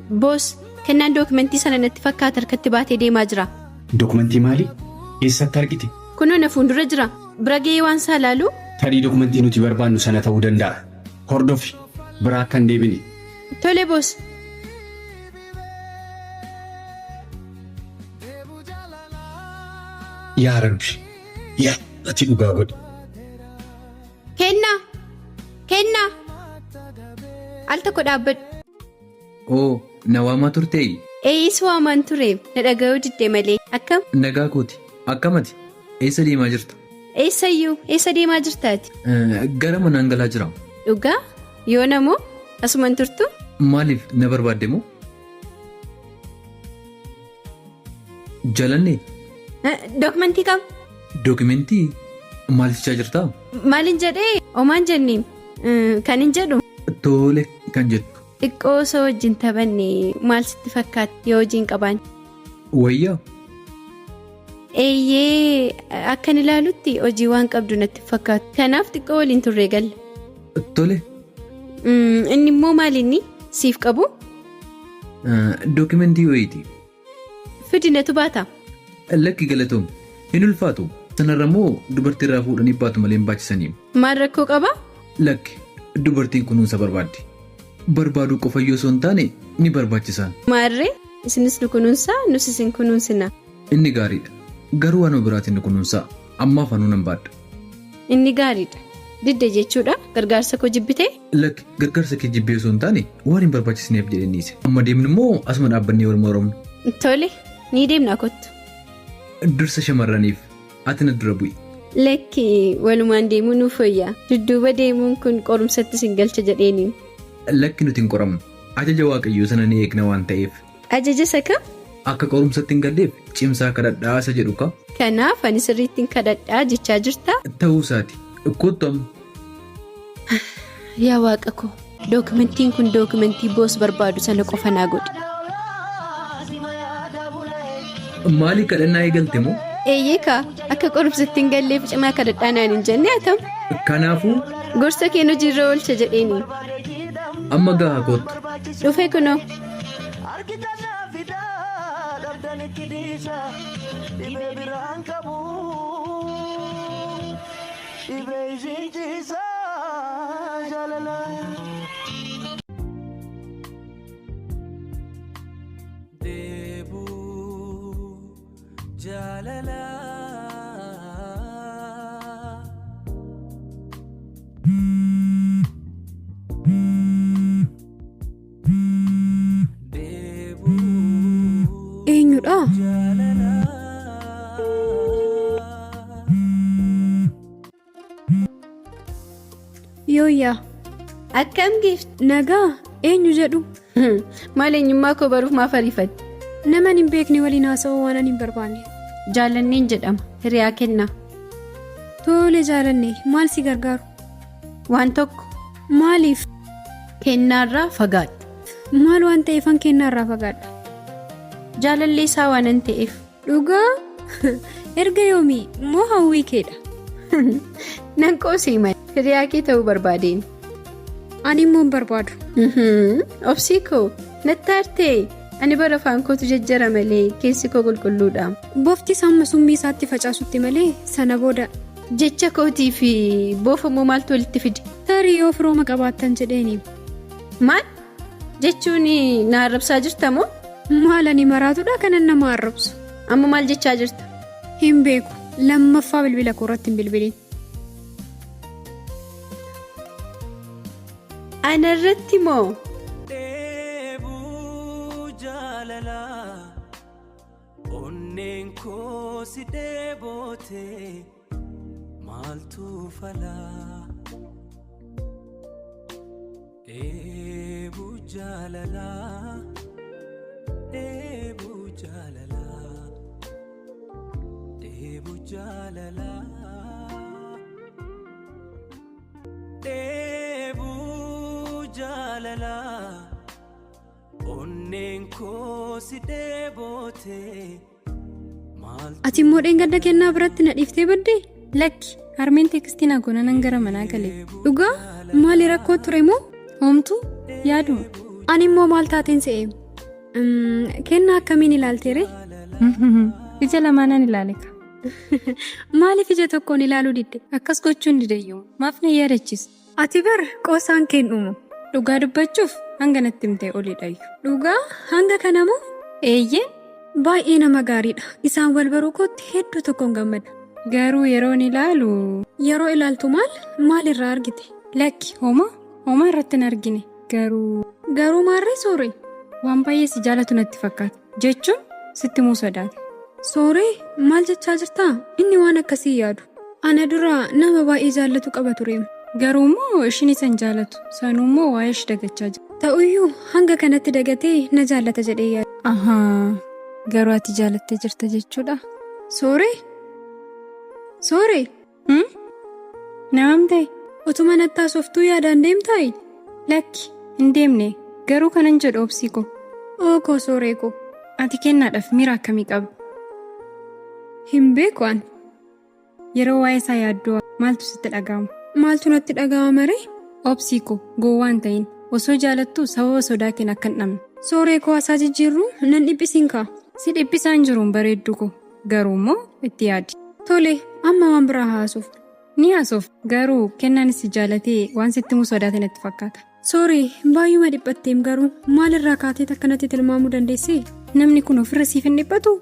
Boos, kennaan dookimentii sana natti fakkaata harkatti baatee deemaa jira. Dokumentii maali? Eessatti argite? Kunoo na fuuldura jira. Bira ga'ee waan isaa ilaalu. Tarii dokumentii nuti barbaannu sana ta'uu danda'a. Hordofi. Biraa akka hin deebine. Tole boos. Yaa Rabbi, yaa ati dhugaa godhi. Kennaa! Kennaa! Al tokko dhaabbadhu. Oo, na waamaa turtee? Eeyyee si waamaan ture. Na dhaga'uu didde malee. Akkam? Nagaa kooti. Akkam ati? Eessa deemaa jirta? Eessayyuu? Eessa deemaa jirta ati? Gara manaan galaa jira. Dhugaa? Yoona moo? Asuman turtu? Maaliif na barbaadde moo? Jalanne? Dookumentii kam? Dookumentii? Maal jechaa jirtaa? Maalin jedhee? Omaan jenni. Kan hin jedhu. Tole kan jettu. Xiqqoo osoo wajjin taphanne maal sitti fakkaata yoo hojii hin qabaanne? Wayyaa? Eeyyee akkan ilaalutti hojii waan qabdu natti hin fakkaatu. Kanaaf xiqqoo waliin turree galla. Tole. Inni immoo maal inni siif qabu? Dookimentii wayiiti. Fidi natu baata. Lakki galatoomi. Hin ulfaatu. Sanarra immoo dubartii irraa fuudhanii baatu malee hin baachisanii. Maal rakkoo qaba? Lakki dubartiin kunuunsa barbaaddi. Barbaaduu qofayyuu osoo hin taane ni barbaachisaan. Maarree isinis nu kunuunsaa nus isin kunuunsina. Inni gaariidha. Garuu anoo biraatiin nu kunuunsaa. Ammaaf anuu nan baadha. Inni gaariidha. Didde jechuudha gargaarsa koo jibbitee? Lakki gargaarsa kee jibbee osoo hin taane waan hin barbaachisneef jedheen dhiise. Amma deemnu immoo asuma dhaabbannee wal moromna. Tole ni deemna kottu. Dursa shamarraniif ati na dura bu'i. Lakki walumaan deemuu nuuf wayya. Dudduuba deemuun kun qorumsatti isin galcha jedheeni. Lakki nuti hin qoramnu. Ajaja Waaqayyoo sana ni eegna waan ta'eef. Ajaja isa kam? Akka qorumsatti hin galleef cimsaa kadhadhaa isa jedhu kaa. Kanaaf ani sirriittin kadhadhaa jechaa jirtaa? Ta'uu isaati. Kottu amma. Yaa Waaqa koo, dookimentiin kun dookimentii boos barbaadu sana qofa naa godhi. Maali kadhannaa eegalte moo? Eeyyee kaa, akka qorumsatti hin galleef cimaa kadhadhaa naan hin jenne atam. Kanaafuu Gorsa keen hojiirra oolcha jedheeni. amma gahaa kottu. Dhufe kunoo. Dhibee isiin ciisaa jaalala. Deebuu jaalalaa. Deebuu Eenyudha? jaalalaa. Yooyyaa. Akkam giifti? Nagaa eenyu jedhu? Maal eenyummaa koo baruuf maaf ariifatte? Naman hin beekne waliin haasa'uu waan ani hin barbaanne. Jaallanneen jedhama. Hiriyaa kennaa. Tole jaalanne maal si gargaaru? Waan tokko. Maaliif? Kennaarraa fagaadhu. Maal waan ta'eefan kennaarraa fagaadha? Jaalallee isaa waanan ta'eef. Dhugaa? Erga yoomii moo hawwii keedha? Nan qoosee malee hiriyaa kee ta'uu barbaadeen. Ani immoo hin barbaadu. Obsii koo natti aartee ani bara afaan kootu jajjara malee keessi koo qulqulluudha. Bofti hamma summii isaatti facaasutti malee sana booda. Jecha kootii fi boofa immoo maaltu walitti fide? Tarii yoo firooma qabaattan jedheeni. Maal? Jechuun na arrabsaa jirta moo? Maal ani maraatudha kanan nama arrabsu. Amma maal jechaa jirta? Hin beeku. Lammaffaa bilbila koo irratti hin bilbilin. Ana irratti moo? Dheebuu jaalalaa onneen koo si dheeboote maaltu falaa. Dheebuu jaalalaa dheebuu jaalalaa dheebuu jaalalaa dheebuu jaalalaa onneen koo si dheeboote maaltu Ati immoo dheengadda kennaa biratti na dhiiftee baddee? Lakki, harmeen teekstii naa goonanan gara manaa gale. Dhugaa? Maali rakkoo ture moo? Homtuu yaaduma. Ani immoo maal taateen se'e? Kennaa akkamiin ilaalteere? Ija lamaanan ilaale ka. Maaliif ija tokkoon ilaaluu didde? Akkas gochuun dideyyuu maaf na yaadachiisa? Ati bar qoosaan keen dhumu. Dhugaa dubbachuuf hanga natti himtee olidhayyu. Dhugaa hanga kana moo? Eeyyee. Baay'ee nama gaariidha. Isaan wal baruu kootti hedduu tokkoon gammada. Garuu yeroon ilaalu. Yeroo ilaaltu maal? Maal irraa argite? Lakki homaa homaa irratti hin argine garuu. Garuu maarree soore? Waan baay'ee si jaalatu natti fakkaata. Jechuun sitti muu sodaate. Sooree maal jechaa jirtaa? Inni waan akkasii yaadu. Ana dura nama baay'ee jaallatu qaba tureem. Garuu immoo ishiin isa hin jaalatu. Sanuu immoo waa'ee ishee dagachaa jira. Ta'uyyuu hanga kanatti dagatee na jaallata jedhee yaadu. Ahaa. Garuu ati jaalattee jirta jechuudha. Sooree? Sooree? Namam ta'e? Utuma natti haasoftuu yaadaan deemtaayi? Lakki hin deemne garuu kanan jedhu obsii ko. Ookoo sooree ko. Ati kennaadhaaf miira akkamii qabda? Hin beeku ani. Yeroo waa'ee isaa yaaddoo maaltu sitti dhaga'ama? Maaltu natti dhaga'ama ree? Obsii ko gowwaa hin ta'in osoo jaalattuu sababa sodaa keen akka hin dhabne. Sooree koo haasaa jijjiirruu nan dhiphisiin kaa. Si dhiphisaan jiruun bareeddu ko garuu immoo itti yaadi. Tole amma waan biraa haasuuf. Ni haasoof garuu kennaan si jaalatee waan sitti muu sodaate natti fakkaata. Sooree baay'uma dhiphatteem garuu maalirraa kaatee akkanatti tilmaamuu dandeessee? Namni kun ofirra siif hin dhiphatu?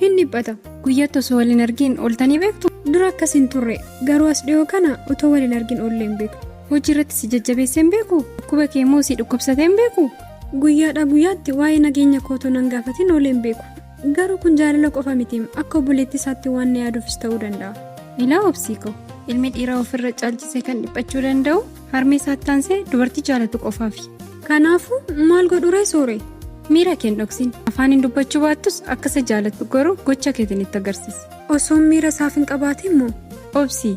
Hin dhiphata. Guyyaatti osoo waliin argin ooltanii beektu? Dura akkas hin turre garuu as dhiyoo kana otoo waliin argin oollee hin beeku. Hojii irratti si jajjabeessee hin beeku? Dhukkuba kee immoo si dhukkubsatee hin beeku? Guyyaadhaa guyyaatti waa'ee nageenya kootuu nan gaafatin oolee hin beeku. Garuu kun jaalala qofa miti akka obboleettii isaatti waan na yaaduufis ta'uu danda'a. Ilaa obsii ko ilmi dhiiraa ofirra caalchisee kan dhiphachuu danda'u harmee isaatti aansee dubartii jaalatu qofaafi. Kanaafuu maal godhu ree soore? Miira kee hin dhoksin afaaniin dubbachuu baattus akka isa jaalattu garuu gocha keetiin itti agarsiisi. Osoon miira isaaf hin qabaatin moo? Obsii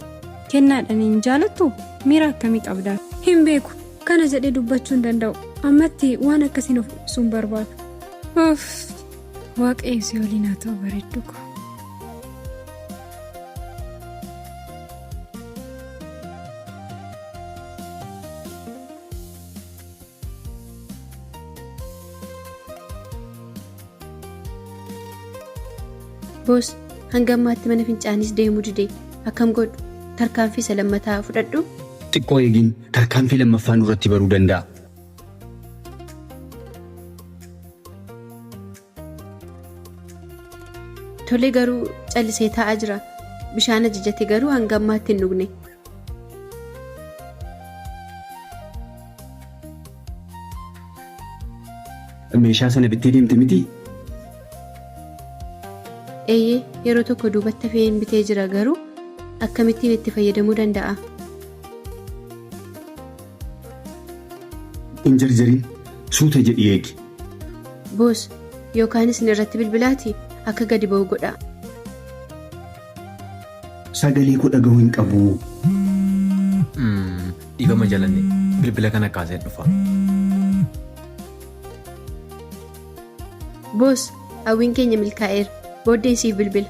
kennaadhaan hin jaalattu miira akkamii qabdaa? Hin beeku. Kana jedhee dubbachuu hin danda'u. Ammatti waan akkasiin of ibsuu hin barbaadu. Uff waaqayyo si waliin haa ta'u bareeddu ko. Boos hanga ammaatti mana fincaanis deemuu dide akkam godhu tarkaanfii isa lammataa fudhadhu. Xiqqoo eegiin tarkaanfii lammaffaa nurratti baruu danda'a. Tole garuu callisee taa'aa jira. Bishaan ajajate garuu hanga ammaatti hin dhugne. Meeshaa sana bittee deemte mitii? Eeyyee yeroo tokko duubatti hafeen bitee jira garuu akkamittiin itti fayyadamuu danda'a? Hin jarjarin suuta jedhii eegi. Boos yookaan isin irratti bilbilaati akka gadi ba'u godhaa. Sagalee koo dhaga'uu hin qabu. Dhiifama jalanne bilbila kana kaaseen dhufa. Boos hawwiin keenya milkaa'eera. Booddeen siif bilbila.